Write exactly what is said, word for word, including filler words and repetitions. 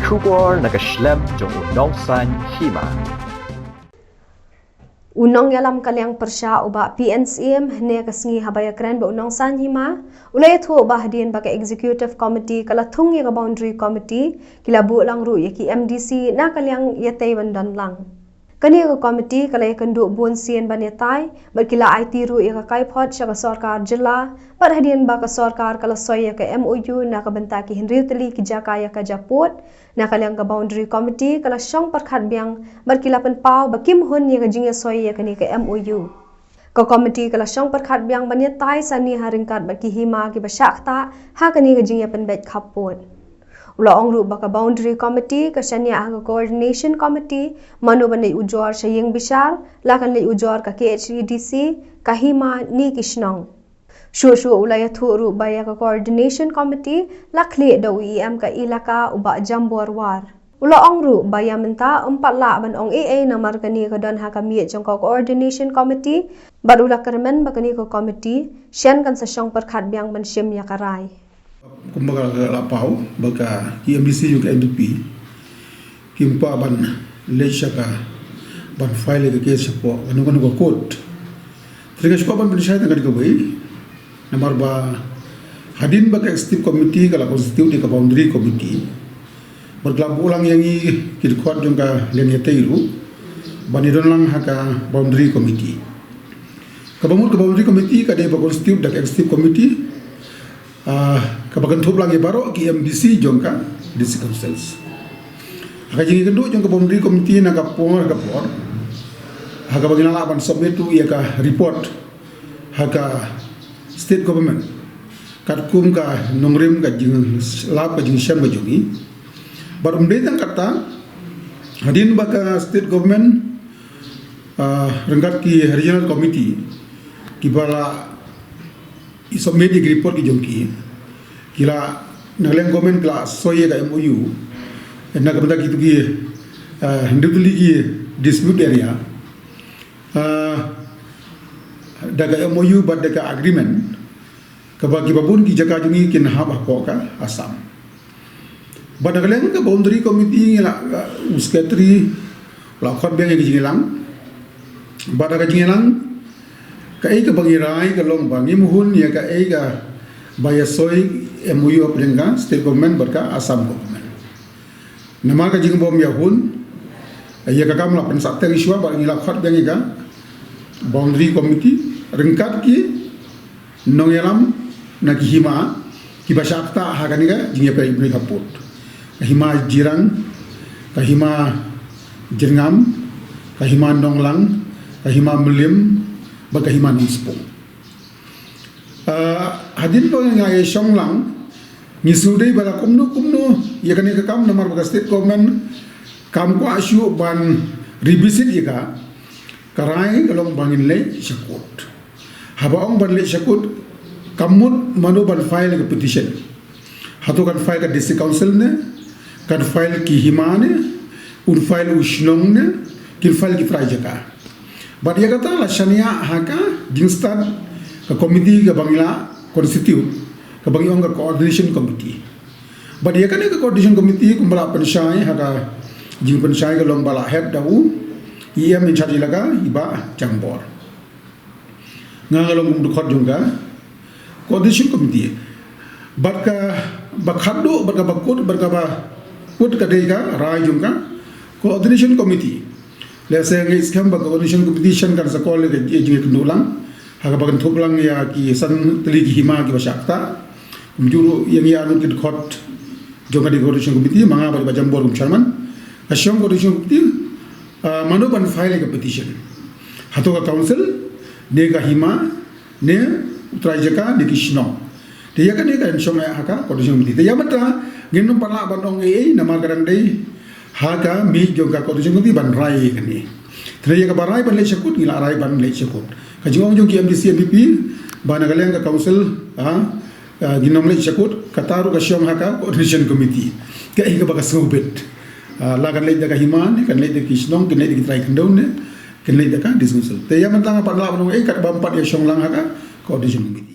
Khubor na ka shlem jong u Nongsaiñ Hima. U nongïalam ka liang pyrshah u Bah P N Syiem hynne ka sngi haba ïakren bad u Nongsaiñ Hima, u la ïathuh ba hadien ba ka Executive Committee ka la thung ïa ka Boundary Committee, ki la buh lang ruh ïa ki M D C na ka liang ïatei ban don lang. Kane ka komiti ka la ïakynduh bun sien ban ïatai, bad ki la aiti ruh ïa ka kaiphod sha ka sorkar jylla, bad hadien ba ka sorkar ka la soi ïa ka M O U na ka bynta ki hynriew tylli ki jaka ïa ka japud, na ka liang ka Boundary Committee ka la shong pyrkhat biang, bad ki la pynpaw ba kim hun ïa ka jingïasoi ïa kane ka M O U. Ka komiti ka la shong pyrkhat biang ban ïatai sani ha ryngkat bad ki hima kiba shah ktah ha kane ka jingïapynbeit khappud. U la ong ruh ba ka Boundary Committee ka shaniah ha ka Coordination Committee, mano ban leit ujor sha ïing bishar, la kan leit ujor ka K H A D C, ka hima ne ki shnong. Shuh shuh u la ïathuh ruh ba ïa ka Coordination Committee la khlieh da u E M ka Elaka u Bah Jambor War. U la ong ruh ba ïa mynta ym pat lah ban ong ei ei namar kane ka don ha ka miej jong ka Coordination Committee, bad u la kyrmen ba kane ka komiti shen kan sa shong pyrkhat biang ban shim ïa ka rai. Kumba ka la paw ba ka ki M D C jong ka N P P kim kwah ban leit sha ka, ban file ka case shapoh kano kano ka court. Te nga shu kwah ban pynshai tang kane kawei, namar ba hadien ba ka Executive Committee ka la constitute ïa ka Boundary Committee, bad ka la buh lang ïa ngi ki dkhot jong ka liang ïatei ruh ban ïadon lang ha ka Boundary Committee. Kaba mut ka Boundary Committee ka dei ba constitute da ka Executive Committee, ah, kaba kynthup lang ïa baroh ki M D C jong ka District Councils. Ha ka jingïakynduh jong ka Boundary Committee na ka por ka por, ha kaba ngi la lah ban submit ruh ïa ka report ha ka State Government katkum ka nongrim, ka jinglap, ka jingshem ka jong ngi. Bad ym dei tang katta, hadien ba ka State Government, ah, ryngkat ki Regional Committee kiba la submit ïa ki report ki jong ki, ki la, na ka liang government ki la soi ïa ka M O U na ka bynta kitu ki, ah, hynriew tylli ki dispute area, ah, da ka M O U bad da ka agreement kaba kiba bun ki jaka jong ngi kin hap hapoh ka Assam. Bad na ka liang ka Boundary Committee ngi la, u secretary la khot biang ïa ka jingïalang. Bad ha ka jingïalang, kaei kaba ngi rai ka long ba ngim hun ïa kaei kaba ïasoi M O U hapdeng ka State Government bad ka Assam Government. Namar ka jingbym ïahun ïa ka kam la pynsah teng shuwa bad ngi la khot biang ïa ka Boundary Committee ryngkat ki nongïalam na ki hima kiba shah ktah ha kane ka jingïapynbeit khappud. Ka hima Jirang, ka hima Jyrngam, ka hima Nonglang, ka hima Mylliem, bad ka hima Nongspung. Ah, hadien ba nga ïashong lang, ngi sngewdei ba la kumno kumno ïa kane ka kam namar ba ka State Government kam kwah shuh ban revisit ïa ka, ka rai ka long ba ngin leit sha court. Haba ong ban leit sha court, kam mut mano ban file ka petition. Hato kan file ka District Council ne, kan file ki hima ne, un file u shnong ne, kin file ki trai jaka. Bad ïa kata la shaniah ha ka jingstad ka committee kaba ngi la constitute, kaba ngi ong ka Coordination Committee. Bad ïa kane ka Coordination Committee kumba la pynshai ha ka jingpynshai ka long ba la head da u E M in charge Elaka, i Bah Jambor. Nga nga long kum dkhot jong ka Coordination Committee. Bad kaba khatduh, bad kaba kut, bad kaba kut ka dei ka rai jong ka Coordination Committee. Lehse ngi skhem ba ka Coordination Committee shen kan sa call ïa ka jingïakynduh lang ha kaba kynthup lang ïa ki san tylli ki hima kiba shah ktah. Kumjuh ruh ïa ngi arngut ki dkhot jong ka Coordination Committee, ma nga bad i Bah Jambor kum chairman. Ka shong Coordination Committee, ah, mano ban file ïa ka petition. Hato ka council ne ka hima ne u trai jaka ne ki shnong. Te ïa kane kan shong ha ka Coordination Committee. Te ïa mynta ngin ym pat lah ban ong ei ei namar ka dang dei ha ka miej jong ka Coordination Committee ban rai ïa kane. Te ïa kaba rai ban leit sha court ngi la rai ban leit sha court. Ka jingong jong ki M D C N P P ba na ka liang ka council, ah, ah, ngin ym leit sha court, kata ruh ka shong ha ka Coordination Committee. Kaei kaba ka sngewbit. Ah, la kan leit da ka hima ne, kan leit da ki shnong, kan leit da ki trai khyndew ne, kan leit da ka District Council. Te ïa mynta nga pat lah ban ong ei katba ym pat ïashong lang ha ka Coordination Committee.